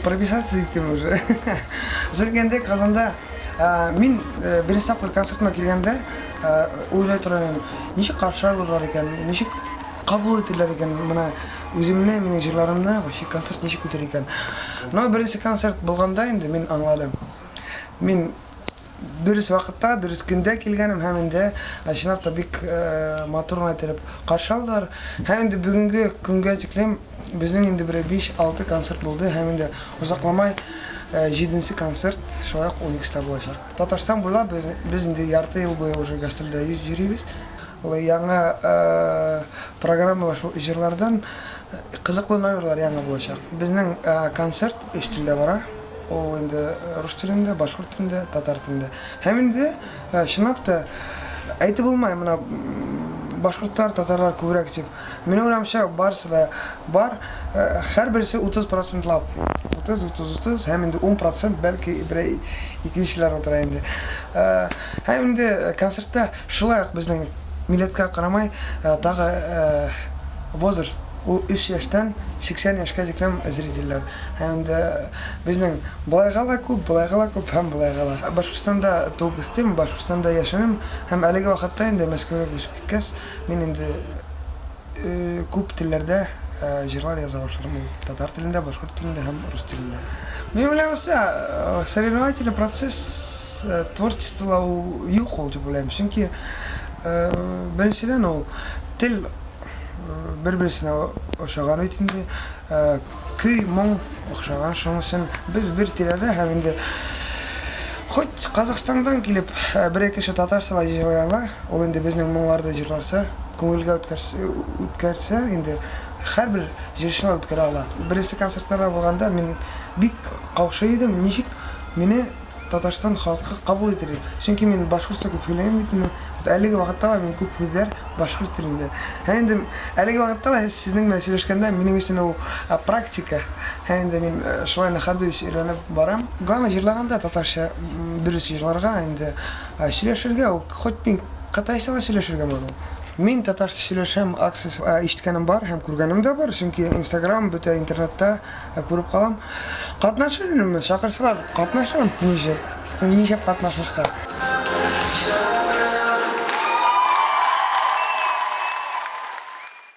прописаться иттем уже. Сез Казанда мин беренче тапкыр концертыма килгәндә уйлай тора идем, ничек каршы алырлар икән, ничек кабул итерләр икән, менә үземне, минем җырларымны, вообще концерт ничек үтер икән. Но беренче концерт булганда инде мин аңладым. Мин дөрес вакытта, дөрес көндә килгәнем һәм инде чынлап та бик матур гына итеп каршы алдылар. Һәм инде бүгенге көнгә тиклем безнең инде бер 5-6 концерт булды һәм инде озакламай җиденче концерт шулай ук Уникста булачак. Татарстан буйлап без инде ярты ел буе уже гастрольдә йөрибез. Ул яңа программалар шул җырлардан кызыклы номерлар яңа булачак. Безнең концерт өч телдә бара. Ул инде рус телендә, башкорт телендә, татар телендә. Һәм инде чынлап та әйтеп булмай, менә башкортлар, татарлар күбрәк дип. Минем уйлавымча, барысы да бар. Һәрберсе 30 процентлап. 30, 30, 30 һәм инде 10 процент бәлки берәй икенчеләр утыра инде. Һәм инде концертта шулай ук безнең милләткә карамай тагы возраст ул 3 яшьтән 80 яшькә тиклем зрительләр. Һәм инде безнең болайга ла күп, болайга ла күп һәм болайга ла. Башкортстанда туып үстем, Башкортстанда яшәдем һәм әлеге вакытта инде Мәскәүгә күчеп киткәч, мин инде күп телләрдә җырлар яза башладым. Ул татар телендә, башкорт телендә һәм рус телендә. Минем уйлавымча, соревновательный процесс творчествода ул юк ул дип уйлыйм. Чөнки беренчедән ул тел бер-берсенә ошаган бит инде. Көй, моң охшаган, шуның өчен без бер тирәдә һәм инде хоть Казахстандан килеп берәр кеше татарча да җырлый ала, ул инде безнең моңларда җырларса, күңелгә үткәрсә, инде һәрбер җырчы да үткәрә ала. Беренче концертларда булганда мин бик каушый идем, ничек мине Татарстан халкы кабул итер дип. Чөнки мин башкортча күп сөйләмим бит инде. Әлеге вакытта да мин күп һүзләр башкорт телендә. Һәм инде әлеге вакытта да сезнең белән сөйләшкәндә минем өчен ул практика. Һәм инде мин шулай на ходу өйрәнеп барам. Главное җырлаганда татарча дөрес җырларга инде сөйләшергә ул хоть мин кытайча да сөйләшергә могу. Мин татарча сөйләшәм акциясе ишеткәнем бар һәм күргәнем дә бар, чөнки Инстаграм, бөтә интернетта күреп калам. Катнашыр идем, чакырсалар, катнашырмын, ничек, ничек катнашмаска.